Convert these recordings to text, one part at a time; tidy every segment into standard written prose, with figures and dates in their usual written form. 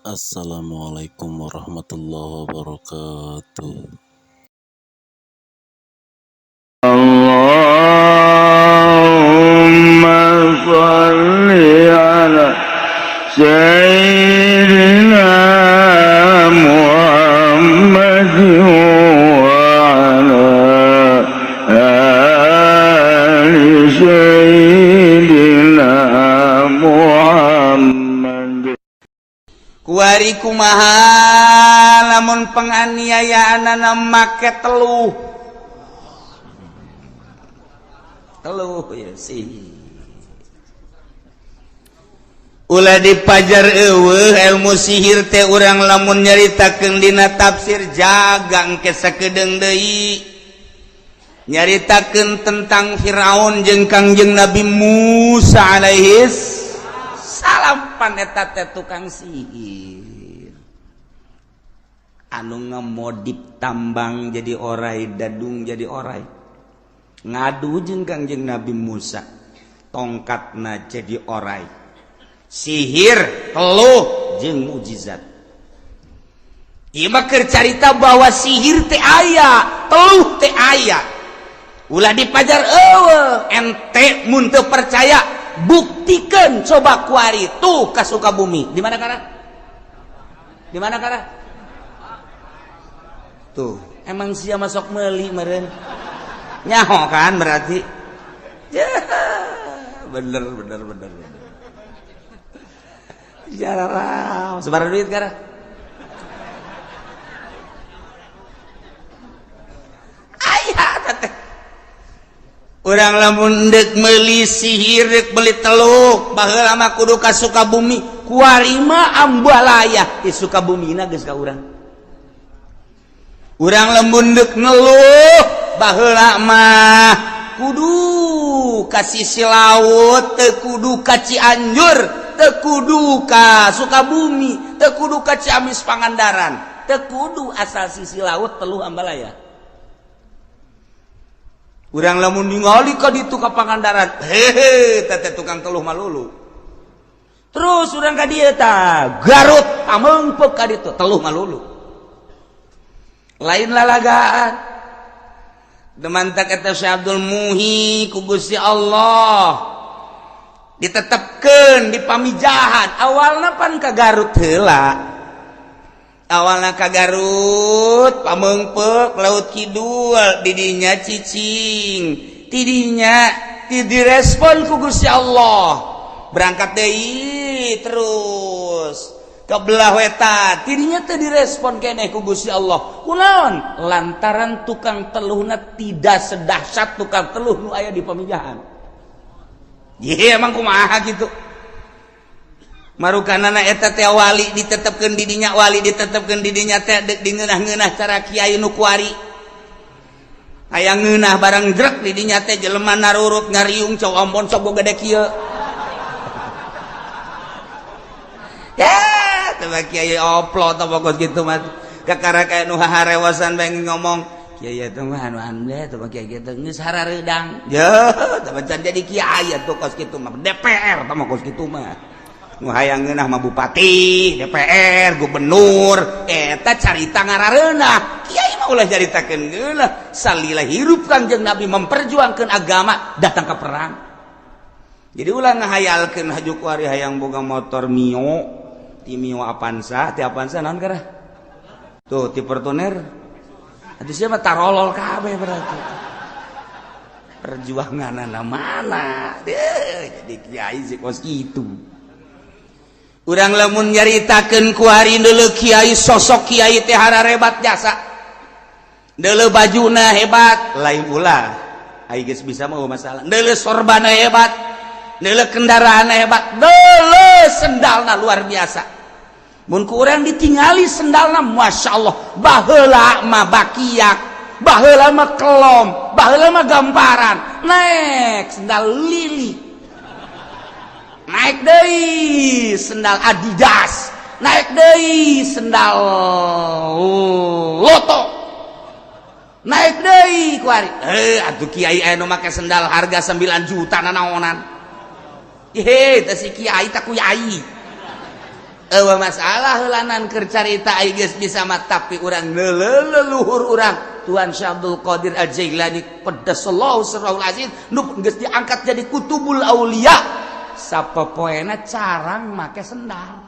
Assalamualaikum warahmatullahi wabarakatuh. Allahumma shalli ala sayyidina Muhammad wa ala ali sayyidina Muhammad. Kuari kumaha lamun penganiayaan make teluh teluh ya sih ulah dipajar eueuh ilmu sihir teh urang lamun nyaritakeun dina tafsir jaga engke sakedeung deui nyaritakeun tentang Firaun jeung Kangjeng Nabi Musa alaihis salam pan eta teh tukang sihir anu ngemodif tambang jadi orai, dadung jadi orai, ngadu jeung Kangjeng Nabi Musa tongkatna jadi orai, sihir teluh jeung mukjizat. Ieu mah keur carita bahwa sihir teh aya, teluh teh aya, ulah dipajar eueuh. Ente mun teu percaya buktikan coba kuari tuh ka Sukabumi. Di mana kara? Di mana kara? Tuh, emang sia masuk meuli meureun. Nyaho kan berarti. Ya, bener bener bener bener. Jarang, sebar duit kara. Aya teh. Urang lamun deuk meuli sihir, deuk meuli teluk, baheula mah kudu ka Sukabumi. Kuari mah ambalaya di Sukabumina geus ka urang. Urang lamun deuk ngeluh, baheula mah kudu ka sisi laut, teu kudu ka Cianjur, teu kudu ka Sukabumi, teu kudu ka Ciamis Pangandaran, teu kudu asal sisi laut teluh ambalaya. Urang lamun ningali ka ditu ka Pangandaran, hehe, teh tukang teluh malulu. Terus urang ka dieu tah, Garut pamengpeuk ka ditu, teluh malulu. Lain lalagaan. Demantak eta Syekh Abdul Muhi ku Gusti Allah ditetepkeun di Pamijahan. Awalna pan ka Garut heula. Awalna ka Garut pamengpeuk Laut Kidul, didinya cicing, tidinya direspon ku Gusti Allah, berangkat deui terus ke belah wetan, tidinya teu direspon keneh ku Gusti Allah. Kunaon? Lantaran tukang teluhna tidak sedahsyat tukang teluh nu aya di Pamijahan. Ye emang kumaha gitu. Marukanana eta teh wali ditetepkeun di dinya, wali ditetepkeun di dinya teh deuk dingeunah-ngeunah cara kiai nu kuari. Hayang ngeunah barang jrek di dinya teh jelema narurut ngariung cau ampon sok gede kieu. Ya, teh kiai oplo teh pokos kitu mah. Kakara kaya nu haharewasan bae ngomong, kiai eta mah anu anu teh kiai kitu geus harareudang. Ya, teh can jadi kiai atuh kos kitu mah. DPR teh mah kos kitu mah. Nu hayang ngeunah mah bupati, DPR, gubernur, eta carita ngarareunah. Kiai mah ulah caritakeun ngeunah. Salila hirup Kangjeng Nabi memperjuangkeun agama datang ke perang. Jadi ulah ngahayalkeun haju kuari hayang boga motor Mio, ti Mio Avanza, ti Avanza naon kara? Tuh ti Fortuner. Atuh sia mah tarolol kabeh berarti. Perjuanganana mana? Deuh, jadi kiai sih kos kitu. Urang lamun nyaritakeun kuari deuleu kiai, sosok kiai teh hararebat jasa. Deuleu bajuna hebat, lain ulah. Ai geus bisa mah masalah. Deuleu sorbana hebat, deuleu kendaraanna hebat, deuleu sendalna luar biasa. Mun ku urang ditingali sendalna masyaallah, baheula mah bakiak, baheula mah kelom, baheula mah gamparan. Naik sendal lili, naik deui sendal Adidas, naik deui sendal Loto, naik deui kuari. Atuh kiai anu make sendal harga 9 juta nanaonan. Hehe, teh si kiai tak kuyai. Eueuh masalah heulanan keur carita ai geus bisa mah tapi urang leluhur urang Tuhan Syekh Abdul Qadir Al-Jailani qaddasallahu sirrahul aziz nu geus diangkat jadi kutubul aulia sapopoena carang make sendal.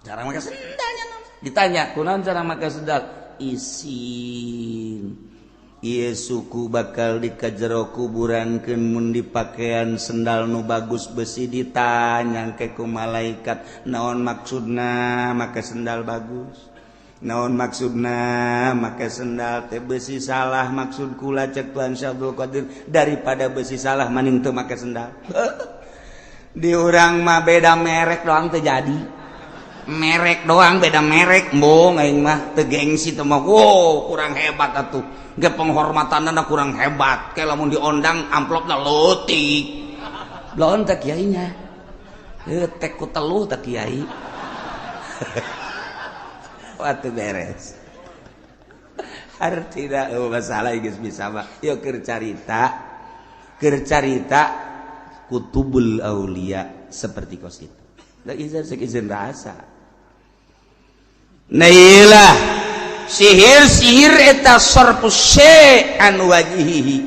Carang make sendalnya ditanya kunaon cara make sendal isin ieu suku bakal dikajero kuburankeun mun dipakean sendal nu bagus besi ditanya ke ku malaikat naon maksudna make sendal bagus naon maksudna make sendal teh besi salah maksud kula cek Tuhan Syekh Abdul Qadir daripada besi salah maning teu make sendal. Di urang mah beda merek doang teu jadi merek doang beda merek embung aing mah teu gengsi teu mah wow kurang hebat atuh ge penghormatanna kurang hebat kayak lamun diondang amplopna leutik belon teh kiainya teh ku teluh teh kiai. Waktu beres artina masalah geus bisa mah yeuh keur carita kutubul aulia seperti kos kitu da izin izin rasa nailah sihir-sihir eta sarfu syai'an wajhihi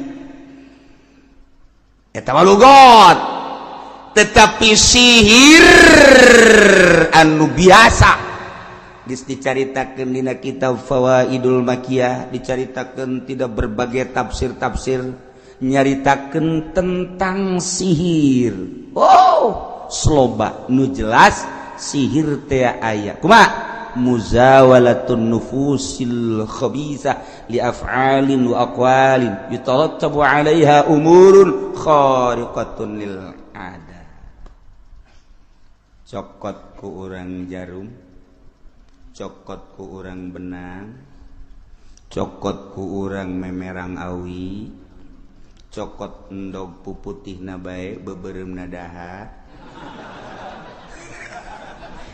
eta mah lugot tetapi sihir anu biasa geus dicaritakeun dina kitab Fawaidul Makiyah dicaritakeun tidak berbagai tafsir-tafsir nyaritakeun tentang sihir. Oh sloba nu jelas sihir teh aya kumaha muzawalatun nufusil khabisah li af'alin wa aqwalin yatarattabu 'alaiha umurun khariqatun lil 'adah. Cokot ku urang jarum, cokot ku urang benang, cokot ku urang memerang awi, cokot endog puputihna bae beubeuremna dahar.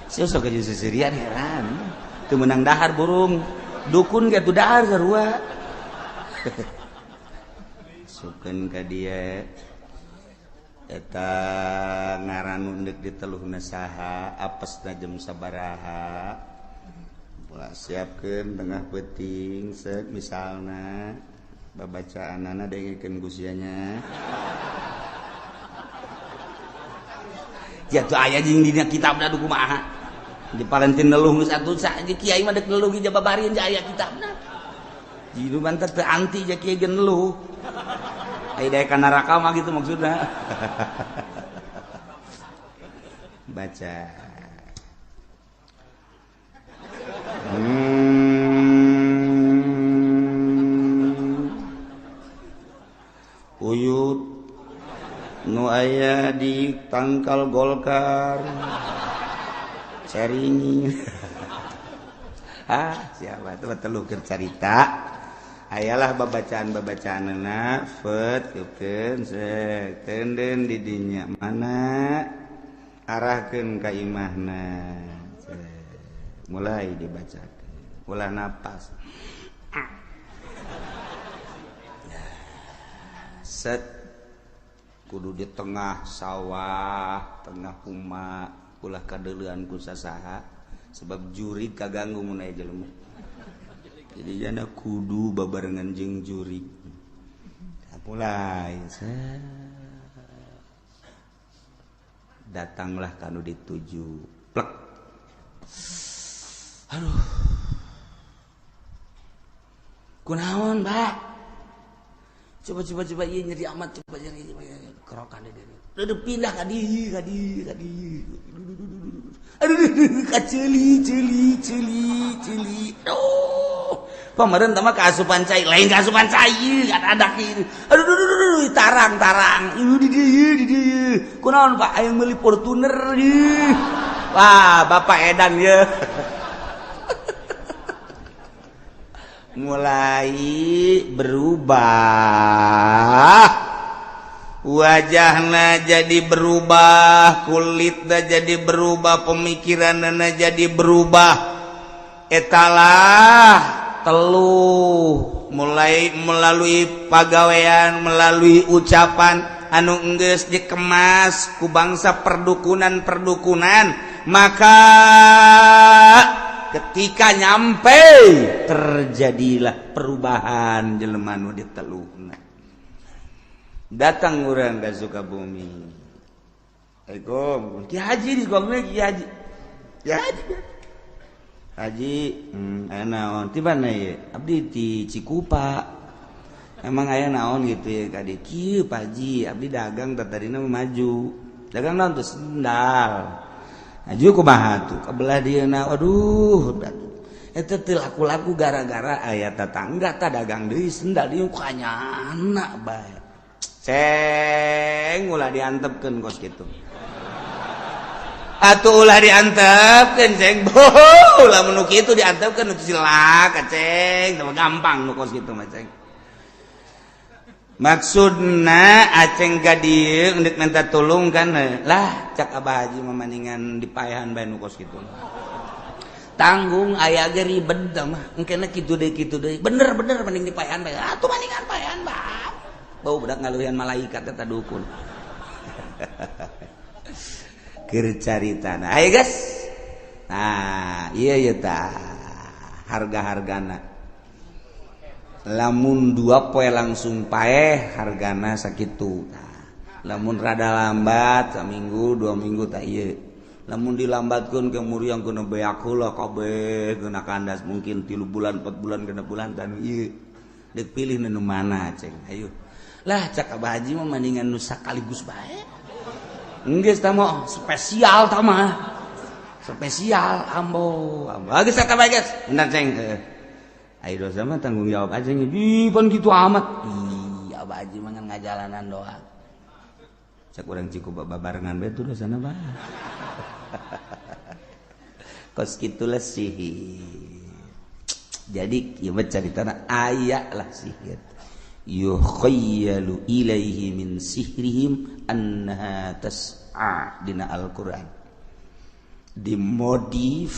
Sok aja seserian heran. Teu meunang dahar burung. Dukun ge tuh dahar sarua. Sukeun ka dieu eta ngaran nu deuk diteluhna saha, apesna jam sabaraha. Ulah siapkeun tengah peuting seuk misalna babacaanana dengekeun ku sia nya. Jatuh aya jeung dina kitabna du kumaha. Di Palentin neluh geus atuh di kiai mah deuk neluh ge jababarin ja aya kitabna. Jitu bantet teu anti ja kiai ge neluh. Aya daek ka neraka mah gitu maksudna. Baca. Uyut nu aya di tangkal Golkar. Ceringi. Ah, siapa tuh telu keur carita. Ayalah babacaan-babacaanna fet keun seuk tenden di dinya mana arahkeun ka imahna. Mulai dibacakeun. Ulah napas. Set kudu di tengah sawah, tengah huma, ulah kadeuleuan ku sasaha sebab jurig kaganggu mun aya jelema. Jadi jana kudu babarengan jeung jurig. Mulai set. Datanglah kanu dituju. Plek. Aduh. Kunaon, Pak? Coba ieu nyeri amat coba nyeri kerokan deui. Udah pindah ka dieu ka dieu ka dieu. Aduh ka ceuli ceuli ceuli ceuli. Aduh. Pameureun tah mah kaasupan cai, lain kaasupan cai kan ada kieu. Aduh aduh tarang-tarang. Ieu di dieu di dieu. Kunaon Pak aya meuli Fortuner ieu. Wah, Bapak edan ye. Mulai berubah wajahna jadi berubah, kulitna jadi berubah, pemikiranna jadi berubah. Etalah teluh mulai melalui pagawean, melalui ucapan anu enggeus dikemas ku bangsa perdukunan-perdukunan Maka ketika nyampe terjadilah perubahan jelema nu diteluhna. Datang urang ke Sukabumi. Assalamualaikum. Ki Haji di gongna, Ki Haji. Ki Haji. Haji, aya naon? Ti mana ye? Abdi ti Cikupa. Emang aya naon gitu ya ka dieu? Kieu, Pak Haji, abdi dagang tadina maju. Dagang naon tuh? Sendal. Maju kumaha tuh? Kabelah dieu na. Aduh, eta teu laku-laku gara-gara aya tetangga tah dagang deui sendal dieu kanyana bae. Ceng, ulah diantepkeun kos kitu. Atuh ulah diantepkeun, Ceng. Boh, ulah nu kitu diantepkeun nu cilaka, Ceng. Teu gampang nu kos kitu mah, Ceng. Maksudna aceng ka dieu endek minta tulung kan lah, cak Abah Haji mah maningan dipaehan bae nu kos kitu. Tanggung aya ge ribet mah. Engkena kitu deui, kitu deui. Bener-bener mending dipaehan bae. Atuh maningan paehan bae. Bau budak ngaluhian malaikat eta dukun. Keur caritana. Ayo guys. Nah, iya iya tah harga-hargana. Lamun 2 poe langsung paeh hargana sakitu. Nah, lamun rada lambat saminggu 2 minggu tak iya. Lamun dilambatkeun ke muriang kena beak heula kabeh kena kandas mungkin 3 bulan, 4 bulan, 6 bulan dan ieu. Dek pilih nu mana, Ceng? Ayo. Lah, cak Abah Haji mah mendingan nu sakaligus bae. Geus tah mah spesial tah mah. Spesial ambo. Ambo. Geus eta bae geus. Bener, Ceng. Ayo dosa mah tanggung jawab aja nih. Pan gitu amat. Ih, Abah Haji mah ngajalanan doang. Cak urang Cikupa babarengan bae tuh dosana bah. Kos kitulah sihir. Jadi kieu caritana aya lah sihir. Yukhayyalu ilaihi min sihrihim annaha tas'a dina Al-Qur'an. Dimodif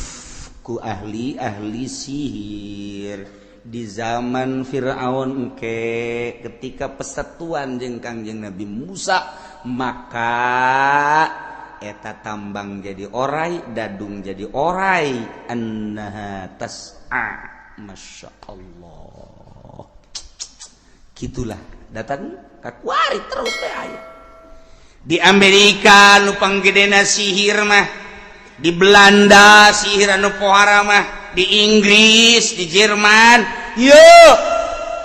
ku ahli-ahli sihir di zaman Fir'aun ke ketika persatuan jeung Kangjeng Nabi Musa, maka eta tambang jadi orai, dadung jadi orai, annaha tas'a. Masya Allah, gitulah datang kakuari terus teh aya di Amerika nu panggedena sihir mah, di Belanda sihir anu pohara mah, di Inggris, di Jerman. Yo,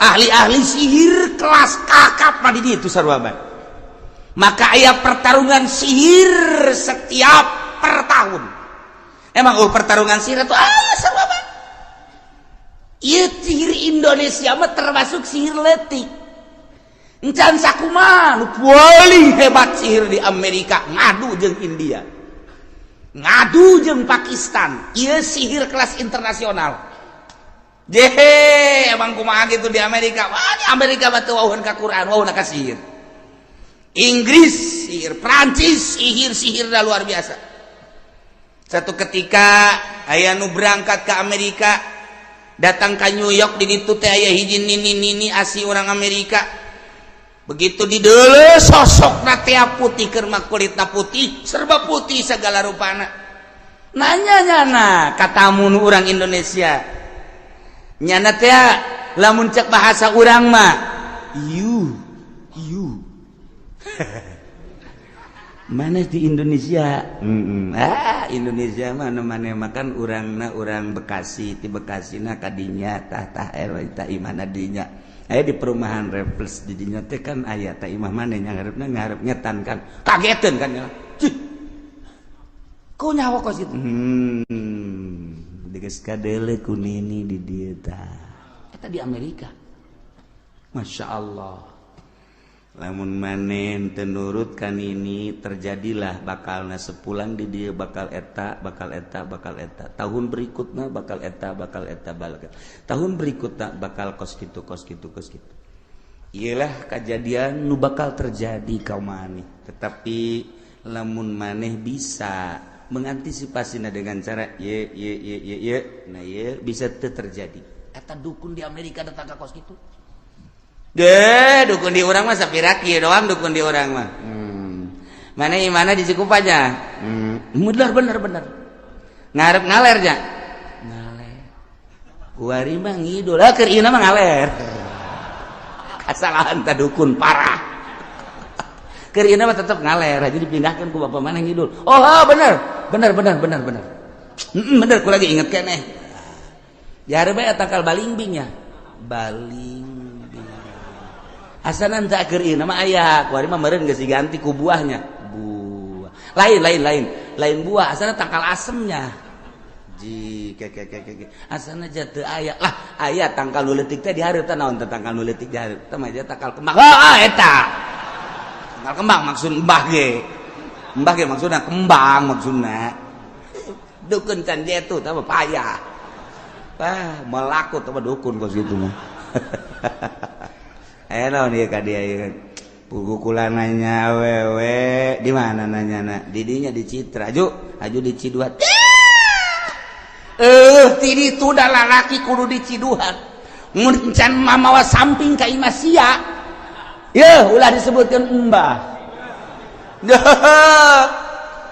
ahli-ahli sihir kelas kakap mah di ditu sarua bae. Maka aya pertarungan sihir setiap per tahun. Emang oh pertarungan sihir itu aya sarua bae. Ieu sihir Indonesia mah termasuk sihir letik. Encan sakumaha nu paling hebat sihir di Amerika ngadu jeung India. Ngadu jeung Pakistan. Ieu sihir kelas internasional. Jehe, emang kumaha gitu di Amerika. Wah, di Amerika mah teu wauheun ka Quran, wauhna ka sihir. Inggris sihir, Prancis sihir, sihir dah luar biasa. Satu ketika aya nu berangkat ke Amerika, datang ke New York, di ditu teh aya hiji nini-nini asli orang Amerika. Begitu di deuleu sosok teh putih, keur mah kulitna putih, serba putih segala rupana. Nanya nyana katamu nu urang Indonesia. Nyana teh lamun cek bahasa urang mah iu iu. Mana di Indonesia? Ah, Indonesia mana mana makan urangna urang Bekasi, di Bekasi na kadinya tah tah RW tah imana dinya. Aya di perumahan Refles di dinya teh kan aya tah imah mana yang ngarepna ngarep ngetan kan. Kageteun kan ya. Cih. Ku nyawa kos itu. Geus kadele ku nini di dieu tah. Eta di Amerika. Masya Allah. Lamun maneh teu nurut kan ini terjadilah bakalna sepulang di dia bakal eta, bakal eta, bakal eta, tahun berikutnya bakal eta, bakal eta, bakal tahun berikutnya bakal kos gitu, kos gitu, kos gitu. Iyalah kejadian nu bakal terjadi kau maneh. Tetapi lamun maneh bisa mengantisipasi dengan cara ye ye ye ye ye, nah ye bisa terjadi. Eta dukun di Amerika datang ke kos gitu. Deh, dukun di urang mah sapira kieu doang dukun di urang mah. Mana imana di Cikupanya? Bener bener bener. Ngarep ngaler nya. Ngaler. Kuari mah ngidul, ah keur ieu mah ngaler. Kasalahan ta dukun parah. Keur ieu mah tetep ngaler, aja dipindahkeun ku bapak mana ngidul. Oh, bener. Bener bener bener bener. Bener ku lagi inget keneh. Jare bae tangkal balingbing nya. Balingbing. Asanan tak keur ieu mah aya, kuari mah meureun geus diganti ku buahnya. Buah. Lain lain lain. Lain buah, asana tangkal asemnya. Ji ke ke ke ke. Asana jatuh aya. Lah, aya tangkal nu leutik teh dihareup teh naon teh tangkal nu leutik dihareup. Teh mah tangkal kembang. Heeh eta. Tangkal kembang maksud mbah ge. Mbah ge maksudna kembang maksudna. Dukun can jetu teh mah payah. Wah, melaku teh mah dukun kos kitu mah. Aya naon ieu ka dieu ieu. Pukulan nanya awewe di mana nanya na? Didinya di Citra, aju, aju di Ciduhan. Ti ditu da lalaki kudu di Ciduhan. Mun can mamawa samping ka imah sia. Yeuh, ulah disebutkeun embah.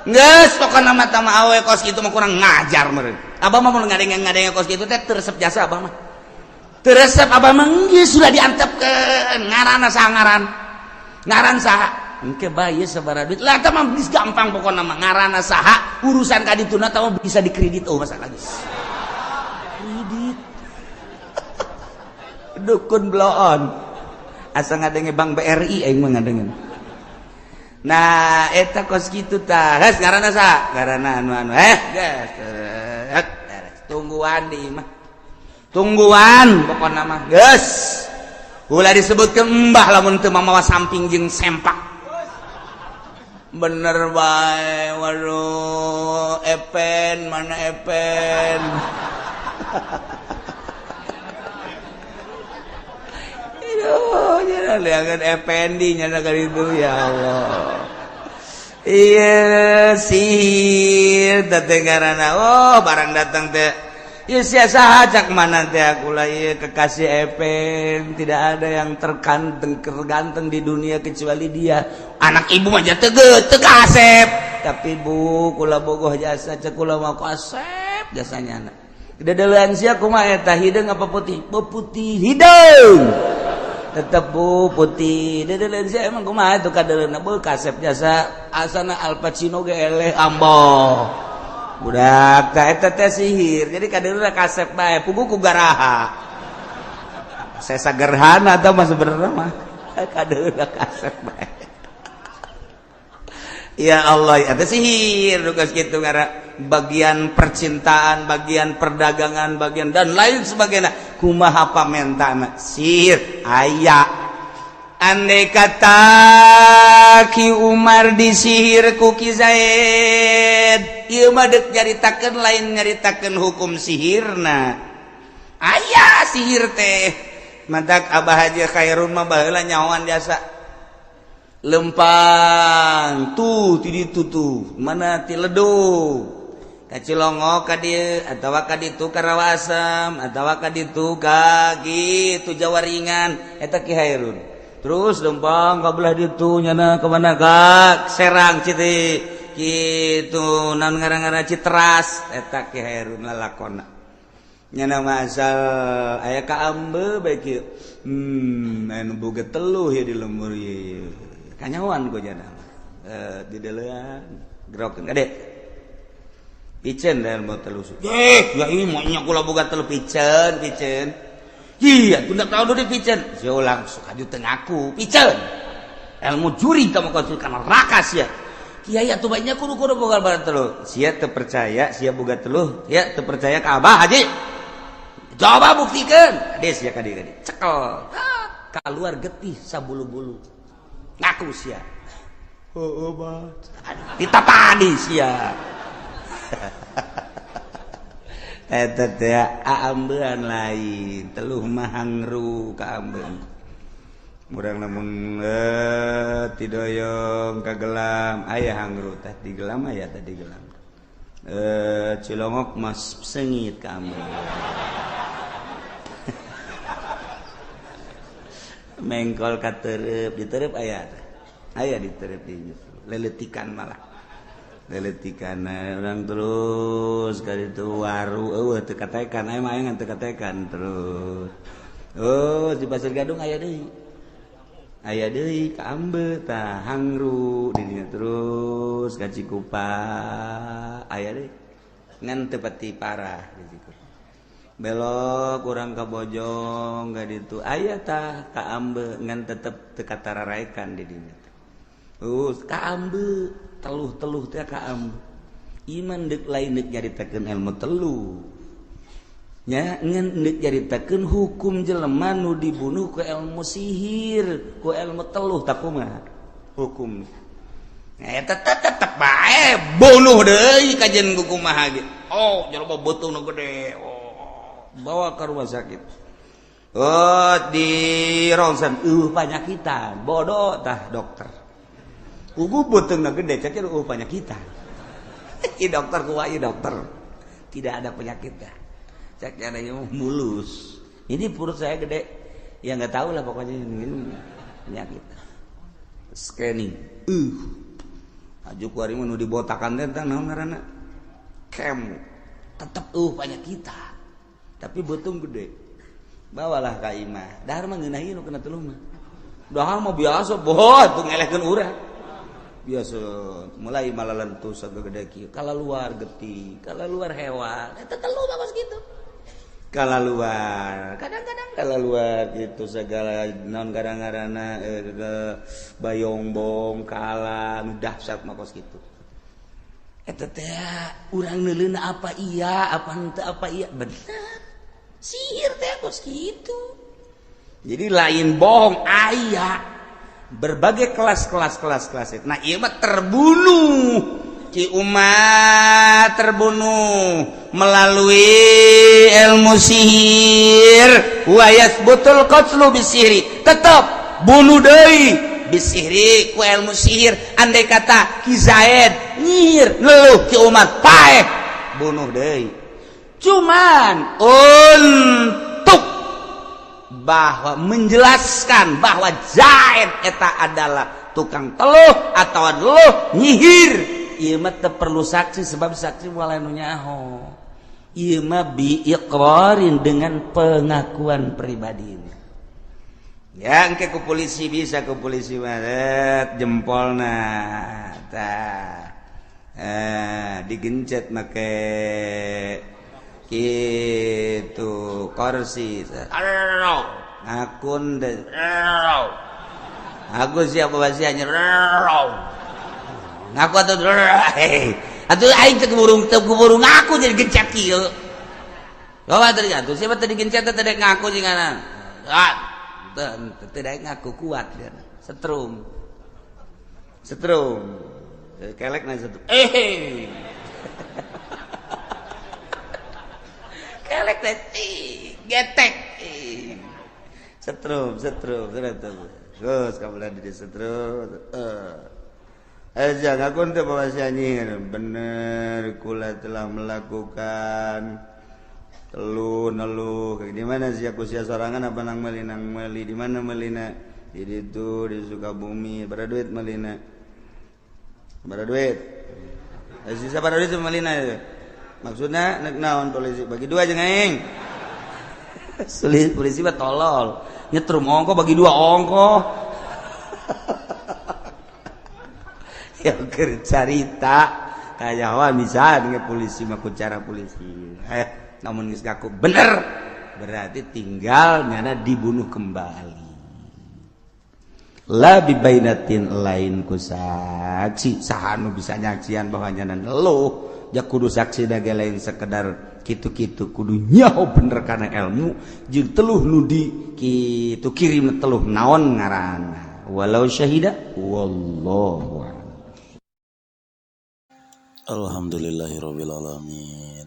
Geus pokona mah tama awe kos kitu mah kurang ngajar meureun. Abah mah mun ngadenge-ngadenge kos kitu teh teu resep jasa abah mah. Teu resep abah mah geus sudah diantepkeun ngaranna saha ngaran. Ngaran saha engke bae sabaraha duit lah tah mah geus gampang pokona mah ngaranna saha urusan ka dituna tah mah bisa dikredit oh masalah geus kredit dukun bloon asa ngadenge Bank BRI aing mah ngadenge. Nah eta kos kitu tah geus ngaranna saha ngaranna anu-anu geus tungguan di imah tungguan pokona mah geus ulah disebutkeun embah lamun teu mamawa samping jeung sempak. Bener bae waduh epen mana epen. Aduh nya liangan ependi nya ka ditu ya Allah. Iya sihir teh ngaranna oh barang datang teh ya sia saha cak mana teh aku lah ieu kekasih Epen tidak ada yang terganteng terganteng di dunia kecuali dia. Anak ibu mah teu teu kasep tapi bu kula bogoh jasa cek kula mah ku asep jasanya anak. Dedeuleun sia kumaha eta hideung apa putih? Putih hideung. Tetep bu putih. Dedeuleun sia emang kumaha itu kadeuleunna beuh kasep jasa asana Al Pacino ge eleh amboh. Budak tah eta teh sihir. Jadi kadeuleuh kasep bae pugu ku garaha. Sesa gerhana tah mah sebenarnya mah. Kadeuleuh kasep bae. Ya Allah, eta sihir tugas kitu ngara bagian percintaan, bagian perdagangan, bagian dan lain sebagainya. Kumaha pamentana sihir aya. Andai kata Ki Umar disihir ku Ki Zaid, ieu mah deuk nyaritakeun lain nyaritakeun hukum sihirna. Aya sihir teh. Matak Abah Haji Khairun mah baheula nyahoan jasa. Lempang tuh ti ditu tuh, mana ti ledug. Ka Cilongok ka dieu atawa ka ditu ka Rawa Asem atawa ka ditu ka kitu Jawa Ringan eta Ki Khairun. Terus lempang ka belah ditu nyana ka mana ka Serang Citi kitu naon ngaran-ngaran Citeras eta Ki Khairun lalakonna. Nyana mah asal aya ka ambe bae kieu. Anu boga teluh ieu di lembur ieu. Kanyahoan ku jana. Di deulean gerokeun kade. Piceun dan mau teluh. Ya ini mah nya kula boga teluh piceun, piceun. Iya, tunda tahu dulu piceun. Sia langsung kaju teu ngaku, piceun. Ilmu juri kamu kau kana neraka sia. Kiai atuh banyak kudu-kudu boga barang teluh. Sia teu percaya, sia boga teluh, sia teu percaya ka Abah Haji. Coba buktikeun. Ade sia ka dieu ka dieu. Cekel. Kaluar getih sabulu-bulu. Ngaku sia. Heueuh bah. Aduh, ditapani sia. Eta teh aambean lain, teluh mah hangru ka ambeun. Murang lamun tidoyong kagelam aya hangru teh digelam aya teh digelam. Cilongok mas sengit ka ambeun. Mengkol ka tereup, ditereup aya teh. Aya ditereup di nyusul. Leletikan malah. Leletikan orang terus kali itu waru eueuh teu katekan aya mah teu katekan terus. Oh, di Pasir Gadung aya deui. Aya deui ka Ambe tah hangru di dinya terus ka Cikupa aya deui. Ngan teu pati parah di Cikupa. Belok kurang ka Bojong ka ditu aya tah ka Ambe ngan tetep teu katararaekan di dinya. Ka Ambe teluh-teluh teh ka Ambe. Iman deuk lain deuk nyaritakeun ilmu teluh. Nya ngan deuk nyaritakeun hukum jelema nu dibunuh ku ilmu sihir, ku ilmu teluh tak kumaha hukum. Eta tetep bae bunuh deui kajen ku kumaha ge. Oh, jelema beuteungna gede. Oh, bawa ke rumah sakit. Oh, di rongsen panyakitan, bodoh tah dokter. Ugu beuteungna gede cek panyakitan. I dokter kuwa i dokter. Tidak ada penyakitnya. Cek ada yang mulus. Ini perut saya gede. Ya enggak tahu lah pokoknya ini penyakit. Scanning. Aju kuari mah nu dibotakan teh tah naon ngaranna? Kemo. Tetep panyakitan. Tapi beuteung gede. Bawalah ka imah. Dahar mah ngeunah ieu nu kena teluh mah. Dahar mah biasa boh tuh ngelehkeun urang. Biasa mulai malalentu sagede kieu kala luar getih kala luar hewan eta teluh mah gitu kala luar kadang-kadang kala luar gitu segala naon kadang-kadangna bayongbong kala nu dahsyat mah kos kitu eta teh urang neuleuna apa iya apa henteu apa iya bener sihir teh kos kitu jadi lain bohong aya berbagai kelas-kelas kelas-kelas. Nah, ieu mah terbunuh. Ki umat terbunuh melalui ilmu sihir. Wa yasbutul qatlu bisihri. Tetap bunuh deui bisihri ku ilmu sihir. Andai kata Ki Zaid nyihir leluh Ki umat paeh bunuh deui. Cuman untuk bahwa menjelaskan bahwa Zaid eta adalah tukang teluh atau teluh nyihir ieu mah teu perlu saksi sebab saksi moal anu nyaho ieu mah bi iqrarin dengan pengakuan pribadi ini ya engke ku polisi bisa ku polisi mah jempolna tah digencet make gitu kursi ngakun deh aku siapa bahasanya ngaku atau atuh aing teu keburu ngaku jadi gencet kieu coba tadi atuh siapa tadi gencet teh tadi ngaku jingana ah teu ngaku kuat dia setrum setrum kelek na setrum kelek teh getek setrum setrum terus kamu di setrum jangan aku untuk bahasanya bener kula telah melakukan telu nelu di mana sih aku sia sorangan apa nang meli nang meli di mana melina di ditu di Sukabumi berapa duit melina berapa duit sisa berapa duit melina itu maksudnya nek naon polisi bagi dua aja aing polisi mah tolol nyetrum ongko bagi dua ongko ya keur carita kayawan bisa dengan polisi mah ku cara polisi namun geus ngaku bener berarti tinggal nyana dibunuh kembali la bibainatin lain ku saksi saha nu bisa nyaksian bahwa nyana neluh ja kudu saksi dage lain sekedar kitu-kitu kudu nyaho bener kana ilmu jeung teluh nu di kitu kirim teluh naon ngaranna walau syahida wallahu. Alhamdulillahirabbil alamin.